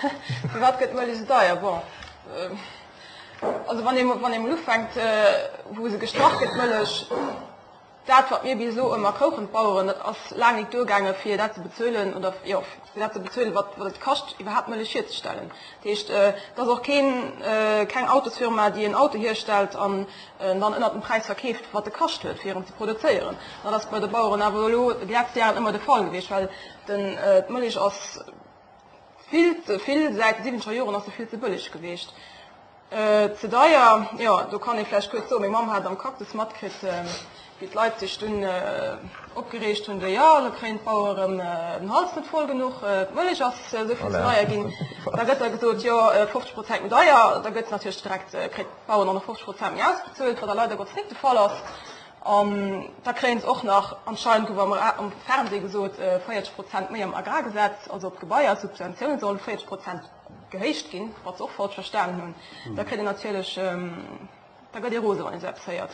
Firwat gëtt d'Mëllech esou deier? Bon, also wann ee wann ee mol ufänkt, wou se gestrach gëtt, d'Mëllech, dat wat mir bis elo ëmmer kouchen, d'Baueren, dat ass laang nik duergaange fir dat ze bezuelen oder jo fir dat ze bezuelen, wat wat et kascht iwwerhaapt Mëllech hierzestellen. Dat heescht, et ass och keen keng Autosfirma, déi en Auto hierstellt an en dann ënnert dem Präis verkeeft, wat e kascht huet fir en ze produzéieren. Dat ass bei de Baueren awer elo déi letzt Jaren ëmmer de Fall gewiescht, well den d'Mëllech ass vill ze vill, säit de siwwenzeger Joren ass se vill ze bëlleg gewiescht. Ze deier, jo, do kann ee vläicht kuerz soen, meng Mamm hat am Cactus matkritt, wéi d'Leit sech dunn opgereegt hunn, jo, elo kréien d'Bauere rëm den Hals net voll genuch, d'Mëllech ass esou vill ze deier ginn. Da gëtt da gesot, jo, 50 Prozent méi deier, da gëtt natierlech direkt, kréien d'Baueren och nach 50 Prozent méi ausbezuelt, wat a leider Gottes net de Fall ass. An da kréien se och nach, anscheinend gouf am am Fernseh gesot, 40 Prozent méi am Agrargesetz, also op d'Gebaier, d'Subventioune sollen 40 Prozent gehéicht ginn, wat se och falsch verstanen hunn. Da kritt een natierlech, da gëtt ee rose wann ee sou eppes héiert.